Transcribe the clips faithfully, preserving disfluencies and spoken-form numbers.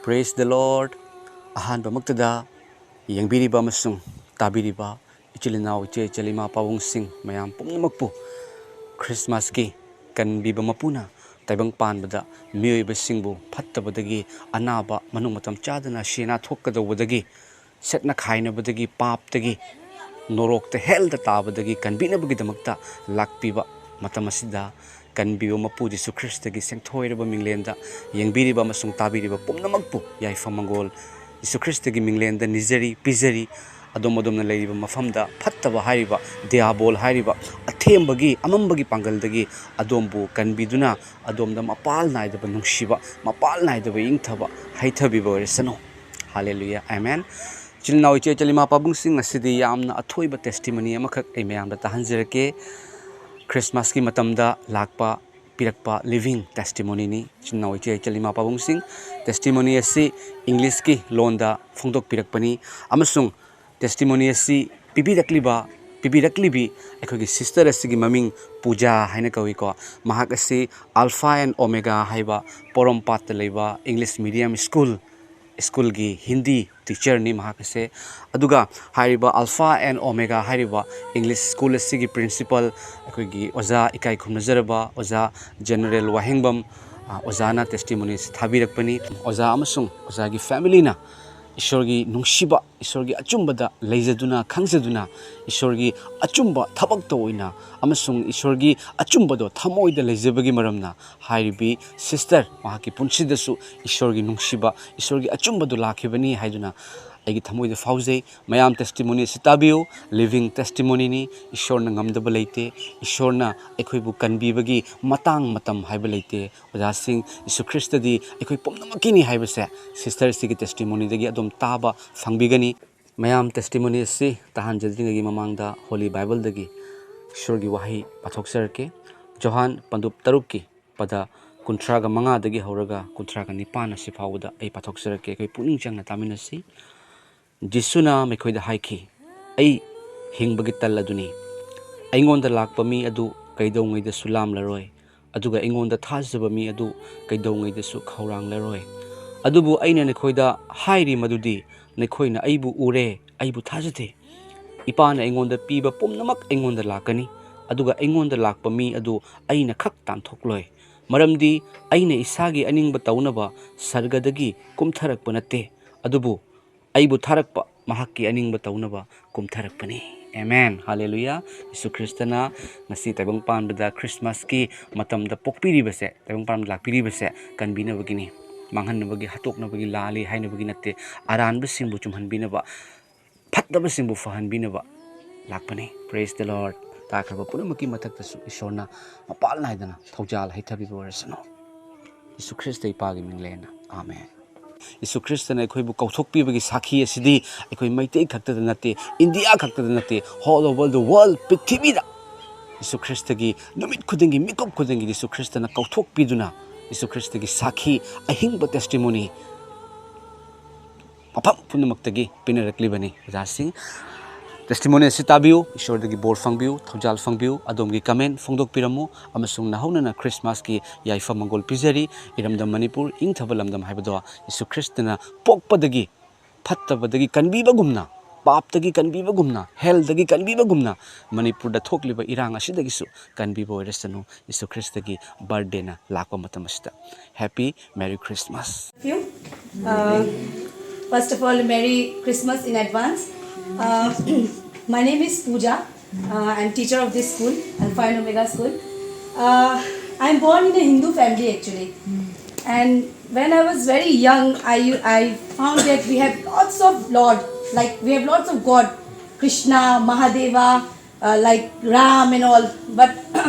Praise the Lord. ꯑꯍꯥꯟꯕꯃꯛꯇꯗ ꯌꯦꯡꯕꯤꯔꯤꯕ ꯑꯃꯁꯨꯡ ꯇꯥꯕꯤꯔꯤꯕ ꯏꯆꯤꯜ ꯏꯅꯥꯎ, ꯏꯆꯦ ꯏꯆꯜ, ꯏꯃꯥ ꯄꯥꯕꯨꯡꯁꯤꯡ ꯃꯌꯥꯝ ꯄꯨꯝꯅꯃꯛꯄꯨ ꯈ꯭ꯔꯤꯁꯃꯥꯁꯀꯤ ꯀꯟꯕꯤꯕ ꯃꯄꯨꯅ ꯇꯥꯏꯕꯪ ꯄꯥꯟꯕꯗ ꯃꯤꯑꯣꯏꯕꯁꯤꯡꯕꯨ ꯐꯠꯇꯕꯗꯒꯤ, ꯑꯅꯥꯕ, ꯃꯅꯨꯡ ꯃꯇꯝ ꯆꯥꯗꯅ ꯁꯤꯅꯥ ꯊꯣꯛꯀꯗꯧꯕꯗꯒꯤ, ꯁꯦꯠꯅ ꯈꯥꯏꯅꯕꯗꯒꯤ, ꯄꯥꯞꯇꯒꯤ, ꯅꯣꯔꯣꯛꯇ, ꯍꯦꯜꯗ ꯇꯥꯕꯗꯒꯤ ꯀꯟꯕꯤꯅꯕꯒꯤꯗꯃꯛꯇ ꯂꯥꯛꯄꯤꯕ ꯃꯇꯝ ꯑꯁꯤꯗ ꯀꯟꯕꯤꯕ ꯃꯄꯨ ꯖꯤꯁꯨ ꯈ꯭ꯔꯤꯁꯇꯒꯤ ꯁꯦꯡꯊꯣꯏꯔꯕ ꯃꯤꯡꯂꯦꯟꯗ ꯌꯦꯡꯕꯤꯔꯤꯕ ꯑꯃꯁꯨꯡ ꯇꯥꯕꯤꯔꯤꯕ ꯄꯨꯝꯅꯃꯛꯄꯨ ꯌꯥꯏꯐ ꯃꯪꯒꯣꯜ ꯖꯤꯁꯨ ꯈ꯭ꯔꯤꯁꯇꯒꯤ ꯃꯤꯡꯂꯦꯟꯗ ꯅꯤꯖꯔꯤ, ꯄꯤꯖꯔꯤ꯫ ꯑꯗꯣꯝ ꯑꯗꯣꯝꯅ ꯂꯩꯔꯤꯕ ꯃꯐꯝꯗ ꯐꯠꯇꯕ ꯍꯥꯏꯔꯤꯕ, ꯗꯤꯌꯥꯕꯣꯜ ꯍꯥꯏꯔꯤꯕ ꯑꯊꯦꯝꯕꯒꯤ, ꯑꯃꯝꯕꯒꯤ ꯄꯥꯡꯒꯜꯗꯒꯤ ꯑꯗꯣꯝꯕꯨ ꯀꯟꯕꯤꯗꯨꯅ ꯑꯗꯣꯝꯗ ꯃꯄꯥꯜ ꯅꯥꯏꯗꯕ ꯅꯨꯡꯁꯤꯕ, ꯃꯄꯥꯜ ꯅꯥꯏꯗꯕ ꯏꯪꯊꯕ ꯍꯩꯊꯕꯤꯕ ꯑꯣꯏꯔꯁꯅꯨ꯫ ꯍꯥꯂꯦꯂꯨꯌꯥ, ꯑꯃꯦꯟ꯫ ꯏꯆꯤꯜ ꯏꯅꯥꯎ, ꯏꯆꯦ ꯏꯆꯜ, ꯏꯃꯥ ꯄꯥꯕꯨꯡꯁꯤꯡ, ꯉꯁꯤꯗꯤ ꯌꯥꯝꯅ ꯑꯊꯣꯏꯕ ꯇꯦꯁꯇꯤꯃꯣꯅꯤ ꯑꯃꯈꯛ ꯑꯩ ꯃꯌꯥꯝꯗ ꯇꯥꯍꯟꯖꯔꯛꯀꯦ꯫ ꯈ꯭ꯔꯤꯁꯃꯥꯁꯀꯤ ꯃꯇꯝꯗ ꯂꯥꯛꯄ, ꯄꯤꯔꯛꯄ ꯂꯤꯚꯤꯡ ꯇꯦꯁꯇꯤꯃꯣꯅꯤꯅꯤ꯫ ꯏꯆꯤꯟ ꯏꯅꯥꯎ, ꯏꯆꯦ ꯏꯆꯜ, ꯏꯃꯥ ꯄꯥꯕꯨꯡꯁꯤꯡ, ꯇꯦꯁꯇꯤꯃꯣꯅꯤ ꯑꯁꯤ ꯏꯪꯂꯤꯁꯀꯤ ꯂꯣꯟꯗ ꯐꯣꯡꯗꯣꯛꯄꯤꯔꯛꯄꯅꯤ ꯑꯃꯁꯨꯡ ꯇꯦꯁꯇꯤꯃꯣꯅꯤ ꯑꯁꯤ ꯄꯤꯕꯤꯔꯛꯂꯤꯕ, ꯄꯤꯕꯤꯔꯛꯂꯤꯕꯤ ꯑꯩꯈꯣꯏꯒꯤ ꯁꯤꯁꯇꯔ ꯑꯁꯤꯒꯤ ꯃꯃꯤꯡ ꯄꯨꯖꯥ ꯍꯥꯏꯅ ꯀꯧꯏꯀꯣ꯫ ꯃꯍꯥꯛ ꯑꯁꯤ ꯑꯜꯐꯥ ꯑꯦꯟ ꯑꯣꯃꯦꯒꯥ ꯍꯥꯏꯕ ꯄꯣꯔꯣꯝꯄꯥꯠꯇ ꯂꯩꯕ ꯏꯪꯂꯤꯁ ꯃꯤꯗꯤꯌꯝ ꯁ꯭ꯀꯨꯜ, ꯁ꯭ꯀꯨꯜꯒꯤ ꯍꯤꯟꯗꯤ ꯇꯤꯆꯔꯅꯤ ꯃꯍꯥꯛ ꯑꯁꯦ꯫ ꯑꯗꯨꯒ ꯍꯥꯏꯔꯤꯕ ꯑꯜꯐꯥ ꯑꯦꯟ ꯑꯣꯃꯦꯒꯥ ꯍꯥꯏꯔꯤꯕ ꯏꯪꯂꯤꯁ ꯁ꯭ꯀꯨꯜ ꯑꯁꯤꯒꯤ ꯄ꯭ꯔꯤꯟꯁꯤꯄꯜ, ꯑꯩꯈꯣꯏꯒꯤ ꯑꯣꯖꯥ ꯏꯀꯥꯏ ꯈꯨꯝꯅꯖꯔꯕ ꯑꯣꯖꯥ ꯖꯦꯅꯔꯦꯜ ꯋꯥꯍꯦꯡꯕꯝ, ꯑ, ꯑꯣꯖꯥꯅ ꯇꯦꯁꯇꯤꯃꯣꯅꯤ ꯑꯁꯤ ꯊꯥꯕꯤꯔꯛꯄꯅꯤ꯫ ꯑꯣꯖꯥ ꯑꯃꯁꯨꯡ ꯑꯣꯖꯥꯒꯤ ꯐꯦꯃꯤꯂꯤꯅ ꯏꯁꯣꯔꯒꯤ ꯅꯨꯡꯁꯤꯕ, ꯏꯁꯣꯔꯒꯤ ꯑꯆꯨꯝꯕꯗ ꯂꯩꯖꯗꯨꯅ, ꯈꯪꯖꯗꯨꯅ, ꯏꯁꯣꯔꯒꯤ ꯑꯆꯨꯝꯕ ꯊꯕꯛꯇ ꯑꯣꯏꯅ ꯑꯃꯁꯨꯡ ꯏꯁꯣꯔꯒꯤ ꯑꯆꯨꯝꯕꯗꯣ ꯊꯃꯣꯏꯗ ꯂꯩꯖꯕꯒꯤ ꯃꯔꯝꯅ ꯍꯥꯏꯔꯤꯕꯤ ꯁꯤꯁꯇꯔ ꯃꯍꯥꯛꯀꯤ ꯄꯨꯟꯁꯤꯗꯁꯨ ꯏꯁꯣꯔꯒꯤ ꯅꯨꯡꯁꯤꯕ, ꯏꯁꯣꯔꯒꯤ ꯑꯆꯨꯝꯕꯗꯨ ꯂꯥꯛꯈꯤꯕꯅꯤ ꯍꯥꯏꯗꯨꯅ ꯑꯩꯒꯤ ꯊꯃꯣꯏꯗ ꯐꯥꯎꯖꯩ꯫ ꯃꯌꯥꯝ ꯇꯦꯁꯇꯤꯃꯣꯅꯤ ꯑꯁꯤ ꯇꯥꯕꯤꯌꯨ꯫ ꯂꯤꯚꯤꯡ ꯇꯦꯁꯇꯤꯃꯣꯅꯤꯅꯤ꯫ ꯏꯁꯣꯔꯅ ꯉꯝꯗꯕ ꯂꯩꯇꯦ꯫ ꯏꯁꯣꯔꯅ ꯑꯩꯈꯣꯏꯕꯨ ꯀꯟꯕꯤꯕꯒꯤ ꯃꯇꯥꯡ ꯃꯇꯝ ꯍꯥꯏꯕ ꯂꯩꯇꯦ꯫ ꯑꯣꯖꯥꯁꯤꯡ, ꯖꯤꯁꯨ ꯈ꯭ꯔꯤꯁꯇꯗꯤ ꯑꯩꯈꯣꯏ ꯄꯨꯝꯅꯃꯛꯀꯤꯅꯤ ꯍꯥꯏꯕꯁꯦ ꯁꯤꯁꯇꯔꯁꯤꯒꯤ ꯇꯦꯁꯇꯤꯃꯣꯅꯤꯗꯒꯤ ꯑꯗꯨꯝ ꯇꯥꯕ ꯐꯪꯕꯤꯒꯅꯤ꯫ ꯃꯌꯥꯝ ꯇꯦꯁꯇꯤꯃꯣꯅꯤ ꯑꯁꯤ ꯇꯥꯍꯟꯖꯗ꯭ꯔꯤꯉꯩꯒꯤ ꯃꯃꯥꯡꯗ ꯍꯣꯂꯤ ꯕꯥꯏꯕꯜꯗꯒꯤ ꯏꯁꯣꯔꯒꯤ ꯋꯥꯍꯩ ꯄꯥꯊꯣꯛꯆꯔꯛꯀꯦ꯫ ꯖꯣꯍꯥꯟ ꯄꯟꯗꯨꯞ ꯇꯔꯨꯛꯀꯤ ꯄꯗ ꯀꯨꯟꯊ꯭ꯔꯥꯒ ꯃꯉꯥꯗꯒꯤ ꯍꯧꯔꯒ ꯀꯨꯟꯊ꯭ꯔꯥꯒ ꯅꯤꯄꯥꯟ ꯑꯁꯤ ꯐꯥꯎꯕꯗ ꯑꯩ ꯄꯥꯊꯣꯛꯆꯔꯛꯀꯦ꯫ ꯑꯩꯈꯣꯏ ꯄꯨꯛꯅꯤꯡ ꯆꯪꯅ ꯇꯥꯃꯤꯟꯅꯁꯤ꯫ ꯖꯤꯁꯨꯅ ꯃꯈꯣꯏꯗ ꯍꯥꯏꯈꯤ, "ꯑꯩ ꯍꯤꯡꯕꯒꯤ ꯇꯜ ꯑꯗꯨꯅꯤ꯫ ꯑꯩꯉꯣꯟꯗ ꯂꯥꯛꯄ ꯃꯤ ꯑꯗꯨ ꯀꯩꯗꯧꯉꯩꯗꯁꯨ ꯂꯥꯝꯂꯔꯣꯏ, ꯑꯗꯨꯒ ꯑꯩꯉꯣꯟꯗ ꯊꯥꯖꯕ ꯃꯤ ꯑꯗꯨ ꯀꯩꯗꯧꯉꯩꯗꯁꯨ ꯈꯧꯔꯥꯡꯂꯔꯣꯏ꯫ ꯑꯗꯨꯕꯨ ꯑꯩꯅ ꯅꯈꯣꯏꯗ ꯍꯥꯏꯔꯤ ꯃꯗꯨꯗꯤ ꯅꯈꯣꯏꯅ ꯑꯩꯕꯨ ꯎꯔꯦ, ꯑꯩꯕꯨ ꯊꯥꯖꯗꯦ꯫ ꯏꯄꯥꯅ ꯑꯩꯉꯣꯟꯗ ꯄꯤꯕ ꯄꯨꯝꯅꯃꯛ ꯑꯩꯉꯣꯟꯗ ꯂꯥꯛꯀꯅꯤ, ꯑꯗꯨꯒ ꯑꯩꯉꯣꯟꯗ ꯂꯥꯛꯄ ꯃꯤ ꯑꯗꯨ ꯑꯩꯅ ꯈꯛ ꯇꯥꯟꯊꯣꯛꯂꯣꯏ꯫ ꯃꯔꯝꯗꯤ ꯑꯩꯅ ꯏꯁꯥꯒꯤ ꯑꯅꯤꯡꯕ ꯇꯧꯅꯕ ꯁꯔꯒꯗꯒꯤ ꯀꯨꯝꯊꯔꯛꯄ ꯅꯠꯇꯦ, ꯑꯗꯨꯕꯨ ꯑꯩꯕꯨ ꯊꯥꯔꯛꯄ ꯃꯍꯥꯛꯀꯤ ꯑꯅꯤꯡꯕ ꯇꯧꯅꯕ ꯀꯨꯝꯊꯔꯛꯄꯅꯤ꯫ ꯑꯦꯃꯦꯟ, ꯍꯥꯂꯦꯂꯨꯌꯥ꯫ ꯌꯤꯁꯨ ꯈ꯭ꯔꯤꯁꯇꯅ ꯉꯁꯤ ꯇꯥꯏꯕꯪ ꯄꯥꯟꯕꯗ ꯈ꯭ꯔꯤꯁꯃꯥꯁꯀꯤ ꯃꯇꯝꯗ ꯄꯣꯛꯄꯤꯔꯤꯕꯁꯦ, ꯇꯥꯏꯕꯪ ꯄꯥꯟꯕꯗ ꯂꯥꯛꯄꯤꯔꯤꯕꯁꯦ ꯀꯟꯕꯤꯅꯕꯒꯤꯅꯤ꯫ ꯃꯥꯡꯍꯟꯅꯕꯒꯤ, ꯍꯥꯠꯇꯣꯛꯅꯕꯒꯤ, ꯂꯥꯜꯂꯤ ꯍꯥꯏꯅꯕꯒꯤ ꯅꯠꯇꯦ꯫ ꯑꯔꯥꯟꯕꯁꯤꯡꯕꯨ ꯆꯨꯝꯍꯟꯕꯤꯅꯕ, ꯐꯠꯇꯕꯁꯤꯡꯕꯨ ꯐꯍꯟꯕꯤꯅꯕ ꯂꯥꯛꯄꯅꯤ꯫ Praise the Lord꯫ ꯇꯥꯈ꯭ꯔꯕ ꯄꯨꯝꯅꯃꯛꯀꯤ ꯃꯊꯛꯇꯁꯨ ꯏꯁꯣꯔꯅ ꯃꯄꯥꯜ ꯅꯥꯏꯗꯅ ꯊꯧꯖꯥꯜ ꯍꯩꯊꯕꯤꯕ ꯑꯣꯏꯔꯁꯅꯨ꯫ ꯌꯤꯁꯨ ꯈ꯭ꯔꯤꯁꯇ ꯏꯄꯥꯒꯤ ꯃꯤꯡꯂꯦꯟꯅ, ꯑꯥꯃꯦꯟ꯫ ꯌꯤꯁꯨ ꯈ꯭ꯔꯤꯁꯇꯅ ꯑꯩꯈꯣꯏꯕꯨ ꯀꯧꯊꯣꯛꯄꯤꯕꯒꯤ ꯁꯥꯈꯤ ꯑꯁꯤꯗꯤ ꯑꯩꯈꯣꯏ ꯃꯩꯇꯩ ꯈꯛꯇꯗ ꯅꯠꯇꯦ, ꯏꯟꯗꯤꯌꯥ ꯈꯛꯇꯗ ꯅꯠꯇꯦ, all over the world, ꯄ꯭ꯔꯤꯊꯤꯕꯤꯗ ꯌꯤꯁꯨ ꯈ꯭ꯔꯤꯁꯇꯒꯤ ꯅꯨꯃꯤꯠ ꯈꯨꯗꯤꯡꯒꯤ, ꯃꯤꯀꯨꯞ ꯈꯨꯗꯤꯡꯒꯤ ꯌꯤꯁꯨ ꯈ꯭ꯔꯤꯁꯇꯅ ꯀꯧꯊꯣꯛꯄꯤꯗꯨꯅ ꯌꯤꯁꯨ ꯈ꯭ꯔꯤꯁꯇꯒꯤ ꯁꯥꯈꯤ, ꯑꯍꯤꯡꯕ testimony ꯃꯐꯝ ꯄꯨꯝꯅꯃꯛꯇꯒꯤ ꯄꯤꯅꯔꯛꯂꯤꯕꯅꯤ꯫ ꯑꯣꯖꯥꯁꯤꯡ, testimony ꯑꯁꯤ ꯇꯥꯕꯤꯌꯨ, ꯏꯁꯣꯔꯗꯒꯤ ꯕꯣꯔ ꯐꯪꯕꯤꯌꯨ, ꯊꯧꯖꯥꯜ ꯐꯪꯕꯤꯌꯨ꯫ ꯑꯗꯣꯝꯒꯤ comment ꯐꯣꯡꯗꯣꯛꯄꯤꯔꯝꯃꯨ, ꯑꯃꯁꯨꯡ ꯅꯍꯧꯅꯅ ꯈ꯭ꯔꯤꯁꯃꯥꯁꯀꯤ ꯌꯥꯏꯐ ꯃꯪꯒꯣꯜ ꯄꯤꯖꯔꯤ꯫ ꯏꯔꯝꯗꯝ ꯃꯅꯤꯄꯨꯔ, ꯏꯪꯊꯕ ꯂꯝꯗꯝ ꯍꯥꯏꯕꯗꯣ ꯌꯤꯁꯨ ꯈ꯭ꯔꯤꯁꯇꯅ ꯄꯣꯛꯄꯗꯒꯤ ꯐꯠꯇꯕꯗꯒꯤ ꯀꯟꯕꯤꯕꯒꯨꯝꯅ, ꯄꯥꯞꯇꯒꯤ ꯀꯟꯕꯤꯕꯒꯨꯝꯅ, hellꯗꯒꯤ ꯀꯟꯕꯤꯕꯒꯨꯝꯅ, ꯃꯅꯤꯄꯨꯔꯗ ꯊꯣꯛꯂꯤꯕ ꯏꯔꯥꯡ ꯑꯁꯤꯗꯒꯤꯁꯨ ꯀꯟꯕꯤꯕ ꯑꯣꯏꯔꯁꯅꯨ꯫ ꯌꯤꯁꯨ ꯈ꯭ꯔꯤꯁꯇꯒꯤ birthdayꯅ ꯂꯥꯛꯄ ꯃꯇꯝ ꯑꯁꯤꯗ꯫ Happy Merry Christmas꯫ You. Uh, first of all, Merry Christmas in advance. Uh, my name is Pooja. Uh, I'm teacher of this school, Alpha and Omega School. Uh, I'm born in a Hindu family actually. And when I was very young, I, I found that we have lots of Lord, like we have lots of God, Krishna, Mahadeva, uh, like Ram and all. But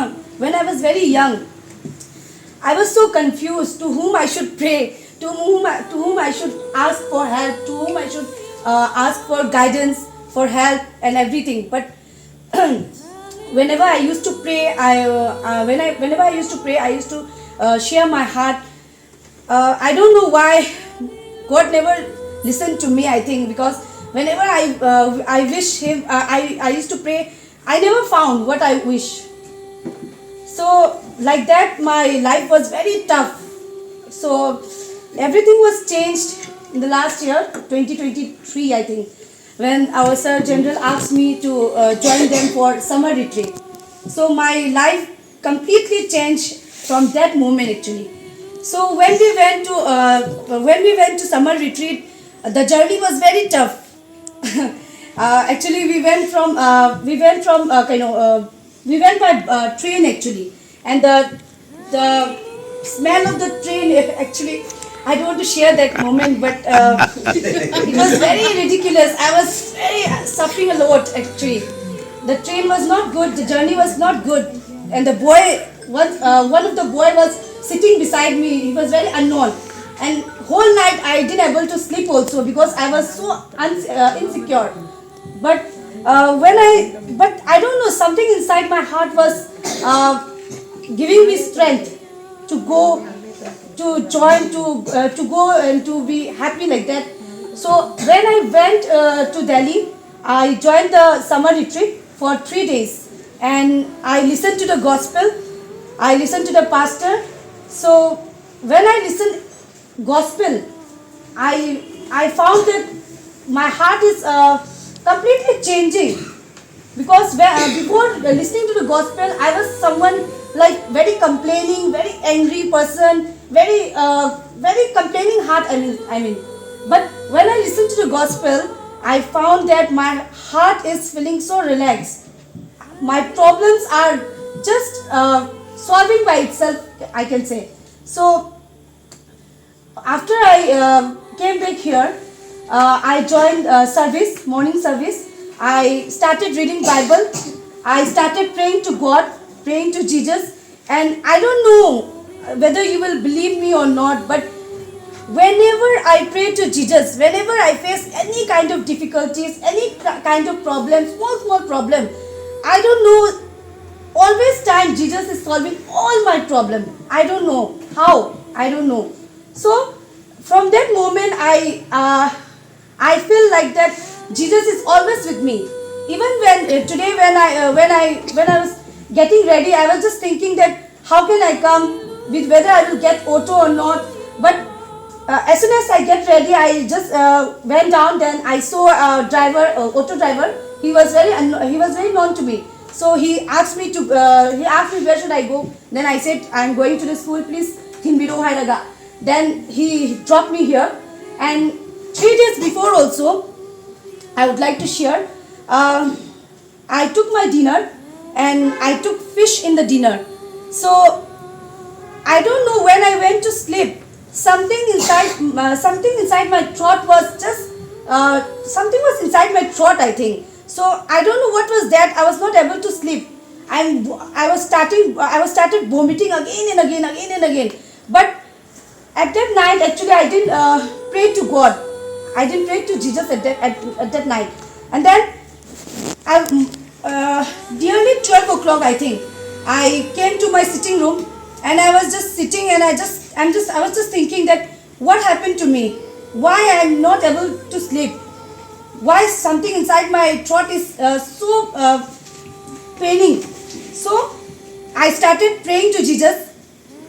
when I was very young, I was so confused to whom I should pray, to whom I, to whom I should ask for help, to whom I should uh, ask for guidance, for help and everything. But whenever I used to pray, I uh, uh, when I whenever I used to pray, I used to uh, share my heart. Uh, I don't know why God never listened to me. I think because whenever I uh, I wish Him, uh, I I used to pray, I never found what I wish. So like that, my life was very tough. So Everything was changed in the last year, twenty twenty-three, I think, when our Sir General asked me to uh, join them for summer retreat. So my life completely changed from that moment actually. So when we went to uh, when we went to summer retreat, uh, the journey was very tough. Uh, actually, we went from uh, we went from uh, you know uh, we went by uh, train actually, and the the smell of the train actually, I don't want to share that moment, but uh, it was very ridiculous. I was very suffering a lot actually. The train was not good. The journey was not good, and the boy one uh, one of the boy was sitting beside me. He was very unknown, and whole night I didn't able to sleep also because I was so uns- uh, insecure. But uh, when I, but I don't know, something inside my heart was uh, giving me strength to go, to join, to uh, to go and to be happy like that. So when I went uh, to Delhi, I joined the summer retreat for three days, and I listened to the gospel. I listened to the pastor. So when I listened gospel, I I found that my heart is uh, completely changing, because when, uh, before listening to the gospel, I was someone like very complaining, very angry person, very uh, very complaining heart. I mean, I mean, but when I listened to the gospel, I found that my heart is feeling so relaxed. My problems are just uh, solving by itself, I can say. So after I uh, came back here, uh, I joined uh, service, morning service. I started reading Bible. I started praying to God, praying to Jesus. And I don't know whether you will believe me or not, but whenever I pray to Jesus, whenever I face any kind of difficulties, any ki- kind of problem, small, small problem, I don't know, always time Jesus is solving all my problem. I don't know how, I don't know. So from that moment, I uh, I feel like that Jesus is always with me. Even when uh, today, when I uh, when I when I was getting ready, I was just thinking that how can I come, with whether I will get auto or not. But Uh, as soon as I get ready, I just uh, went down. Then I saw a driver, uh, auto driver. He was very, un- he was very known to me. So he asked me to, uh, he asked me, "Where should I go?" Then I said, "I'm going to the school. Please thinbiro hailaga." Then he dropped me here. And three days before also, I would like to share. Um, I took my dinner and I took fish in the dinner. So I don't know, when I went to sleep, something inside uh, something inside my throat was just uh, something was inside my throat, I think. So I don't know what was that. I was not able to sleep. I'm I was starting I was started vomiting again and again, again and again. But at that night, actually, I didn't uh, pray to God. I didn't pray to Jesus at that at, at that night. And then I, uh, nearly twelve o'clock, I think, I came to my sitting room, and I was just sitting, and I just, I'm just, I was just thinking that what happened to me, why I'm not able to sleep, why something inside my throat is uh, so uh, paining. So I started praying to Jesus,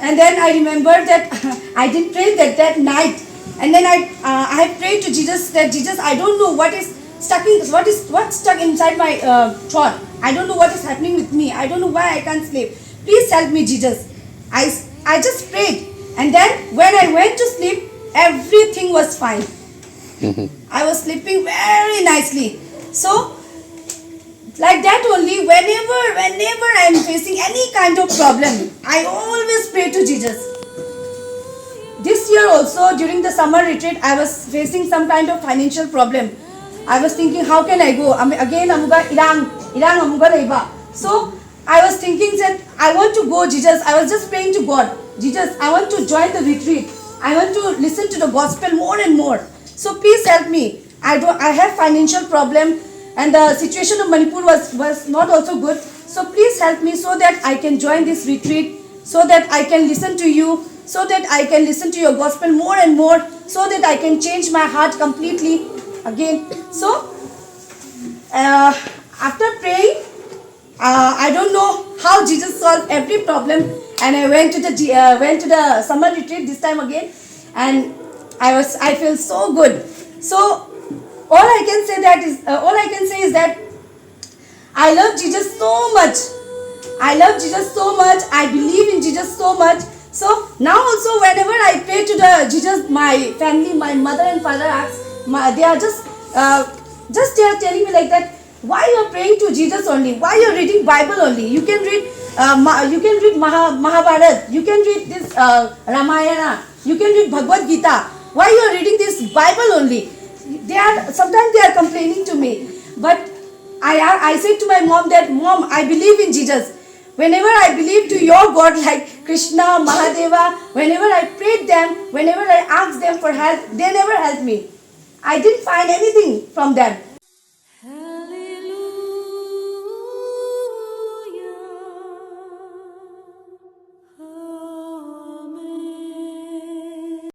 and then I remembered that I didn't pray that that night. And then I uh, I prayed to Jesus that, "Jesus, I don't know what is stuck in, what is what's stuck inside my uh, throat. I don't know what is happening with me. I don't know why I can't sleep. Please help me, Jesus." I I just prayed, and then when I went to sleep, everything was fine. I was sleeping very nicely. So like that only, whenever whenever I am facing any kind of problem, I always pray to Jesus. This year also, during the summer retreat, I was facing some kind of financial problem. I was thinking, "How can I go?" Am- again amuga irang irang amuga leiba. So I was thinking that I want to go, Jesus. I was just praying to God, "Jesus, I want to join the retreat. I want to listen to the gospel more and more. So please help me. I don't I have financial problem, and the situation of Manipur was was not also good. So please help me so that I can join this retreat, so that I can listen to you, so that I can listen to your gospel more and more, so that I can change my heart completely again." So uh, after praying, uh, I don't know how Jesus solved every problem, and I went to the uh, went to the summer retreat this time again. and I was I feel so good. So all I can say that is uh, all I can say is that I love Jesus so much. I love Jesus so much. I believe in Jesus so much. So now also, whenever I pray to the Jesus, my family, my mother and father asks, my, they are just, uh, just they are telling me like that. Why you are praying to Jesus only? Why you are reading Bible only? You can read, uh, Ma- you can read Maha- Mahabharat. You can read this uh, Ramayana. You can read Bhagavad Gita. Why you are reading this Bible only? They are sometimes they are complaining to me, but I I said to my mom that, "Mom, I believe in Jesus. Whenever I believe to your God like Krishna, Mahadeva, whenever I prayed them, whenever I asked them for help, they never helped me. I didn't find anything from them.